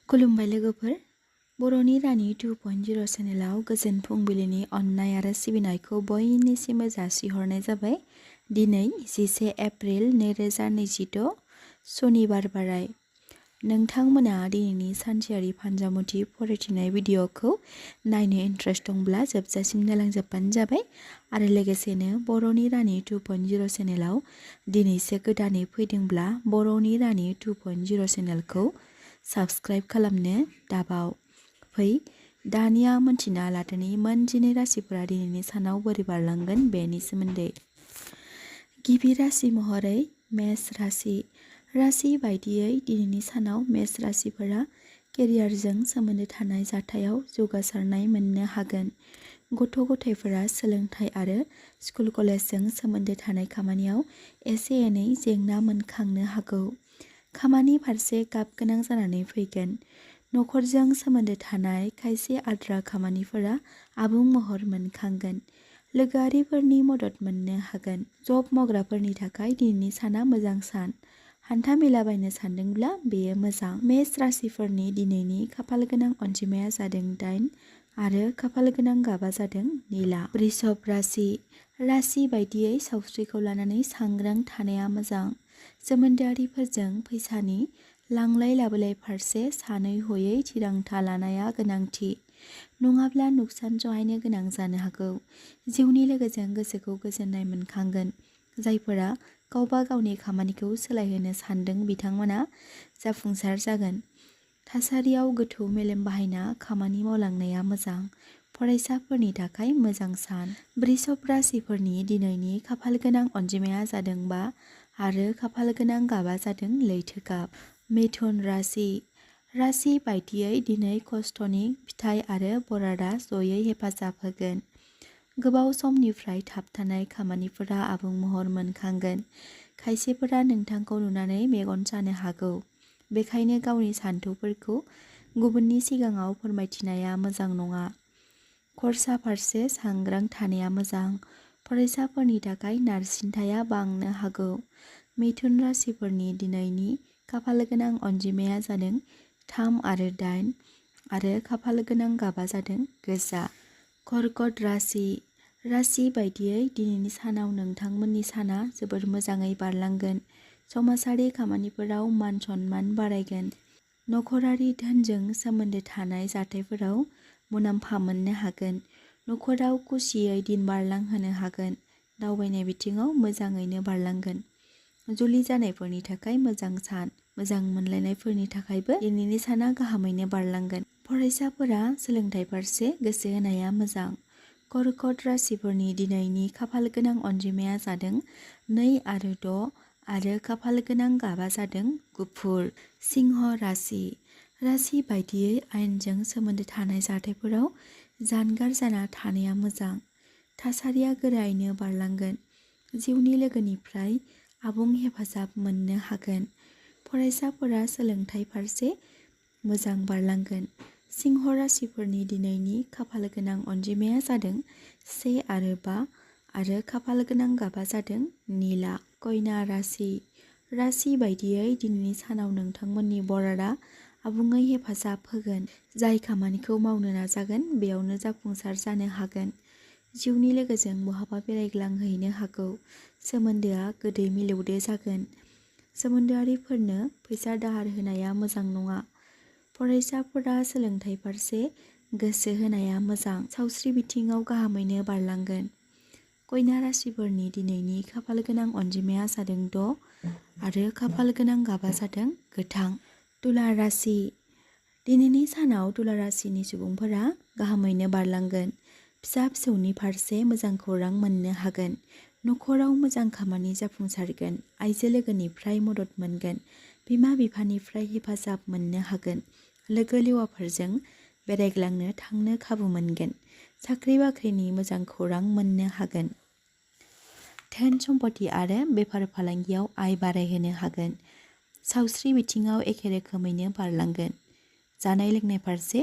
खुलुमबाय लोगोफोर, बर'नि रानि 2.0 चेनेलाव गोजोन फुंबिलिनि अननाय आरो सिबिनायखौ बयनिसिमबो जासिहरनाय जाबाय। दिनै 11 एप्रिल 2026 सनिबार बाराय। नोंथांमोना दिनैनि सानसेयारि फानजामुथि फरायथिनाय भिडिअखौ नायनो इन्ट्रेस्ट दंब्ला जोबजासिम नायलांजोबबानो जाबाय आरो लोगोसेनो बर'नि रानि 2.0 चेनेलाव दिनैसो गोदानै फैदोंब्ला बर'नि रानि 2.0 चेनेलखौ साबस्क्राइब खालामनो दाबाव। फै दानिया मोनथिना लादोनि मोनजिनै राशिफोरा दिनैनि सानाव बोरै बारलांगोन बेनि सोमोन्दै। गिबि राशि महरै मेष राशि। राशि बायदियै दिनैनि सानाव मेष राशिफोरा केरियारजों सोमोन्दो थानाय जाथायाव जौगासारनाय मोननो हागोन। गथ' गथायफोरा सोलोंथाइ आरो स्कुल कलेजजों सोमोन्दो थानाय खामानियाव एसे एनै जेंना मोनखांनो हागौ। खामानि फारसे गाब गोनां जानानै फैगोन। नखरजों सोमोन्दो थानाय खायसे आद्रा खामानिफोरा आबुं महर मोनखांगोन। लोगोआरिफोरनि मदद मोननो हागोन। जब मावग्राफोरनि थाखाय दिनैनि साना मोजां सान। हान्था मेला बायनो सानदोंब्ला बेयो मोजां। मेष राशिफोरनि दिनैनि खाफाल गोनां अनजिमाया जादों 8 आरो खाफाल गोनां गाबा जादों निला। वृषभ राशि। राशि बायदियै सावस्रिखौ लानानै सांग्रां थानाया मोजां। सोमोन्दोआरिफोरजों फैसानि लांलाय लाबोलाय फारसे सानै हयै थिरांथा लानाया गोनांथि, नङाब्ला नुकसान सहायनो गोनां जानो हागौ। जिउनि लोगोजों गोसोखौ गोजोननाय मोनखांगोन। जायफोरा गावबा गावनि खामानिखौ सोलायहोनो सानदों बिथांमोना जाफुंसार जागोन। थासारियाव गोथौ मेलेम बाहायना खामानि मावलांनाया मोजां। फरायसाफोरनि थाखाय मोजां सान। वृषभ राशिफोरनि दिनैनि खाफाल गोनां अनजिमाया जादों 5 आरो खाफाल गोनां गाबा जादों लैथो गाब। मिथुन राशि। राशि बायदियै दिनै खस्थ'नि फिथाइ आरो बरादा जयै हेफाजाब होगोन। गोबाव समनिफ्राय थाबथानाय खामानिफोरा आबुं महर मोनखांगोन। खायसेफोरा नोंथांखौ नुनानै मेगन सानो हागौ, बेखायनो गावनि सानथौफोरखौ गुबुननि सिगाङाव फोरमायथिनाया मोजां नङा। खरसा फारसे सांग्रां थानाया मोजां। फरायसाफोरनि थाखाय नारसिनथाया बांनो हागौ। मिथुन राशिफोरनि दिनैनि खाफाल गोनां अनजिमाया जादों 3 आरो 8 आरो खाफाल गोनां गाबा जादों गोजा। कर्कट राशि। राशि बायदियै दिनैनि सानाव नोंथांमोननि साना जोबोर मोजाङै बारलांगोन। समाजारि खामानिफोराव मान सन्मान बारायगोन। नखरारि धोनजों सोमोन्दो थानाय जाथायफोराव मुलाम्फा मोननो हागोन। नखराव खुसियै दिन बारलांहोनो हागोन। दावबायनाय बिथिङाव मोजाङैनो बारलांगोन। जुलि जानायफोरनि थाखाय मोजां सान। मोजां मोनलायनायफोरनि थाखायबो दिनैनि साना गाहामैनो बारलांगोन। फरायसाफोरा सोलोंथाइ फारसे गोसो होनाया मोजां। कर्कट राशिफोरनि दिनैनि खाफाल गोनां अनजिमाया जादों 2 आरो 6 आरो खाफाल गोनां गाबा जादों गुफुर। सिंह राशि। राशि बायदियै आयेनजों सोमोन्दो थानाय जाथायफोराव जानगार जाना थानाया मोजां। थासारिया गोरायैनो बारलांगोन। जिउनि लोगोनिफ्राय आबुं हेफाजाब मोननो हागोन। फरायसाफोरा सोलोंथाइ फारसे मोजां बारलांगोन। सिंह राशिफोरनि दिनैनि खाफाल गोनां अनजिमाया जादों 1 आरो 5 आरो खाफाल गोनां गाबा जादों निला। कन्या राशि। राशि बायदियै दिनैनि सानाव नोंथांमोननि बरादा आबुङै हेफाजाब होगोन। जाय खामानिखौ मावनो नाजागोन बेयावनो जाफुंसार जानो हागोन। जिउनि लोगोजों बहाबा बेरायग्लांहैनो हागौ। सोमोन्दोआ गोदै मिलौदो जागोन। सोमोन्दोआरिफोरनो फैसा दाहार होनाया मोजां नङा। फरायसाफोरा सोलोंथाइ फारसे गोसो होनाया मोजां। सावस्रि बिथिङाव गाहामैनो बारलांगोन। कन्या राशिफोरनि दिनैनि खाफाल गोनां अनजिमाया जादों 6 आरो खाफाल गोनां गाबा जादों गोथां। तुला राशि। दिनैनि सानाव तुला राशिनि सुबुंफोरा गाहामैनो बारलांगोन। फिसा फिसौनि फारसे मोजां खौरां मोननो हागोन। नखराव मोजां खामानि जाफुंसारगोन। आइजो लोगोनिफ्राय मदद मोनगोन। बिमा बिफानिफ्राय हेफाजाब मोननो हागोन। लोगो लेवाफोरजों बेरायग्लांनो थांनो खाबु मोनगोन। साख्रि बाख्रिनि मोजां खौरां मोननो हागोन। धोन सम्पति आरो बेफार फालांगियाव आय बारायहोनो हागोन। सावस्रि बिथिङाव एखे रोखोमैनो बारलांगोन। जानाय लोंनाय फारसे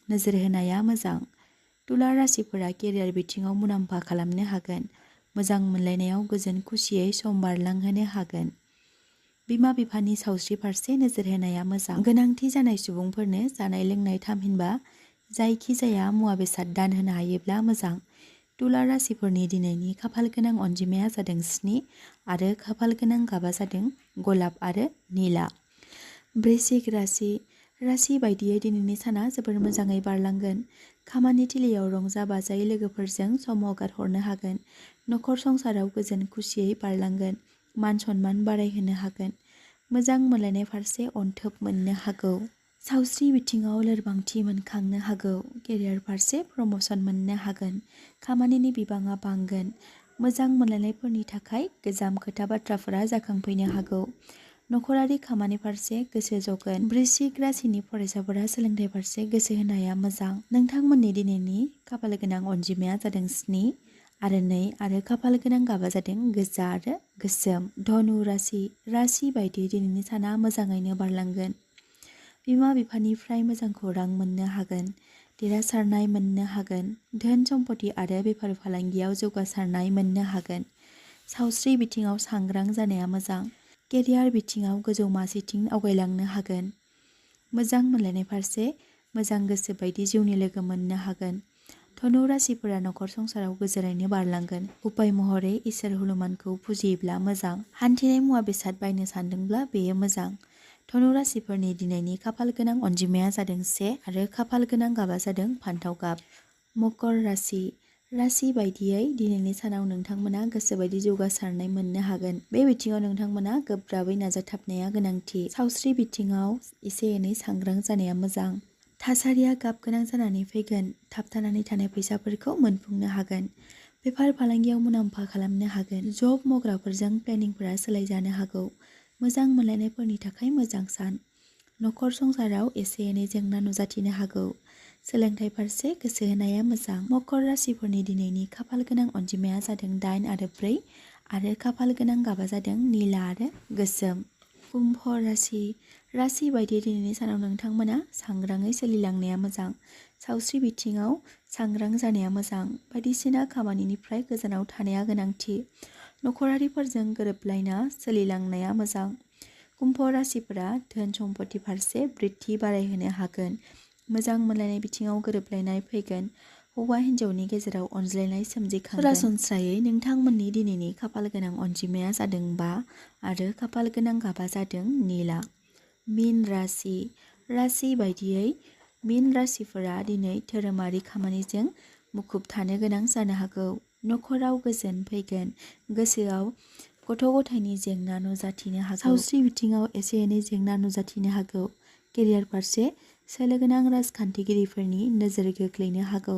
नोजोर होनाया मोजां। तुला राशिफोरा केरियार बिथिङाव मुलाम्फा खालामनो हागोन। मोजां मोनलायनायाव गोजोन खुसियै सम बारलांहोनो हागोन। बिमा बिफानि सावस्रि फारसे नोजोर होनाया मोजां। गोनांथि जानाय सुबुंफोरनो जानाय लोंनाय थामहिनबा जायखिजाया मुवा बेसाद दान होनो हायोब्ला मोजां। तुला राशिफोरनि दिनैनि खाफाल गोनां अनजिमाया जादों 7 आरो खाफाल गोनां गाबा जादों गलाब आरो निला। वृश्चिक राशि बायदियै दिनैनि साना जोबोर मोजाङै बारलांगोन। खामानि थिलियाव रंजा बाजायै लोगोफोरजों सम हगारहरनो हागोन। नखर संसाराव गोजोन खुसियै बारलांगोन। मान सन्मान बारायहोनो हागोन। मोजां मोनलायनाय फारसे अनथोब मोननो हागौ। सावस्रि बिथिङाव लोरबांथि मोनखांनो हागौ। केरियार फारसे प्रम'सन मोननो हागोन। खामानिनि बिबाङा बांगोन। मोजां मोनलायनायफोरनि थाखाय गोजाम खोथा बाथ्राफोरा जाखांफैनो हागौ। नखरारि खामानि फारसे गोसो जगोन। वृश्चिक राशिनि फरायसाफोरा सोलोंथाइ फारसे गोसो होनाया मोजां। नोंथांमोननि दिनैनि खाफाल गोनां अनजिमाया जादों 7 आरो 2 आरो खाफाल गोनां गाबा जादों गोजा आरो गोसोम। धनु राशि बायदियै दिनैनि साना मोजाङैनो बारलांगोन। बिमा बिफानिफ्राय मोजां खौरां मोननो हागोन। देरहासारनाय मोननो हागोन। धोन सम्पति आरो बेफार फालांगियाव जौगासारनाय मोननो हागोन। सावस्रि बिथिङाव सांग्रां जानाया मोजां। केरियार बिथिङाव गोजौ मासिथिं आवगायलांनो हागोन। मोजां मोनलायनाय फारसे मोजां गोसो बायदि जिउनि लोगो मोननो हागोन। धनु राशिफोरा नखर संसाराव गोजोनैनो बारलांगोन। उपाय महरै इसोर हनुमानखौ फुजियोब्ला मोजां। हान्थिनाय मुवा बेसाद बायनो सानदोंब्ला बेयो मोजां। धनु राशिफोरनि दिनैनि खाफाल गोनां अनजिमाया जादों 1 आरो खाफाल गोनां गाबा जादों फान्थाव गाब। मकर राशि बायदियै दिनैनि सानाव नोंथांमोना गोसोबायदि जौगासारनाय मोननो हागोन। बे बिथिङाव नोंथांमोना गोब्राबै नाजाथाबनाया गोनांथि। सावस्रि बिथिङाव एसे एनै सांग्रां जानाया मोजां। थासारिया गाब गोनां जानानै फैगोन। थाबथानानै थानाय फैसाफोरखौ मोनफुंनो हागोन। बेफार फालांगियाव मुलाम्फा खालामनो हागोन। जब मावग्राफोरजों प्लेनिंफोरा सोलायजानो हागौ। मोजां मोनलायनायफोरनि थाखाय मोजां सान। नखर संसाराव एसे एनै जेंना नुजाथिनो हागौ। सोलोंथाइ फारसे गोसो होनाया मोजां। मकर राशिफोरनि दिनैनि खाफाल गोनां अनजिमाया जादों 8 आरो 4 आरो खाफाल गोनां गाबा जादों निला आरो गोसोम। कुम्भ राशि बायदि दिनैनि सानाव नोंथांमोना सांग्राङै सोलिलांनाया मोजां। सावस्रि बिथिङाव सांग्रां जानाया मोजां। बायदिसिना खामानिनिफ्राय गोजानाव थानाया गोनांथि। नखरारिफोरजों गोरोबलायना सोलिलांनाया मोजां। कुम्भ राशिफोरा धोन सम्पति फारसे बृद्धि बारायहोनो हागोन। मोजां मोनलायनाय बिथिङाव गोरोबलायनाय फैगोन। हौवा हिन्जावनि गेजेराव अनज्लायनाय सोमजिखांगोन। सरासनस्रायै नोंथांमोननि दिनैनि खाफाल गोनां अनजिमाया जादों 5 आरो खाफाल गोनां गाबा जादों निला। मीन राशि बायदियै मीन राशिफोरा दिनै धोरोमारि खामानिजों मुखुब थानो गोनां जानो हागौ। नखराव गोजोन फैगोन। गोसोआव गथ' गथायनि जेंना नुजाथिनो हागौ। सावस्रि बिथिङाव एसे एनै जेंना नुजाथिनो हागौ। केरियार फारसे सोलो गोनां राजखान्थिगिरिफोरनि नोजोर गोग्लैनो हागौ।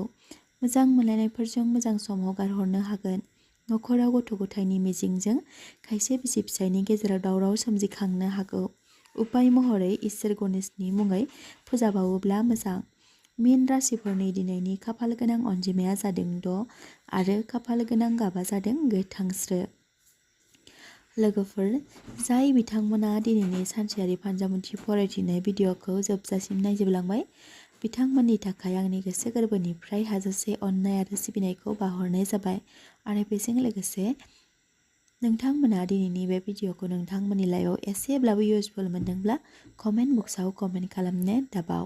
मोजां मोनलायनायफोरजों मोजां सम हगारहरनो हागोन। नखराव गथ' गथायनि मिजिंजों खायसे बिसि फिसायनि गेजेराव दावराव सोमजिखांनो हागौ। उपाय महरै इसोर गणेशनि मुङै फुजा बावोब्ला मोजां। मीन राशिफोरनि दिनैनि खाफाल गोनां अनजिमाया जादों 6 आरो खाफाल गोनां गाबा जादों गोथांस्रो। लोगोफोर, जाय बिथांमोना दिनैनि सानसेयारि फान्जामुथि फरायथिनाय भिडिअ'खौ जोबजासिम नायजोबलांबाय, बिथांमोननि थाखाय आंनि गोसो गोरबोनिफ्राय हाजासे अननाय आरो सिबिनायखौ बावहरनाय जाबाय आरो बेजों लोगोसे नोंथांमोना दिनैनि बे भिडिअ'खौ नोंथांमोननि लाइफआव एसेब्लाबो इउजफुल मोनदोंब्ला कमेन्ट बक्सआव कमेन्ट खालामनो दाबाव।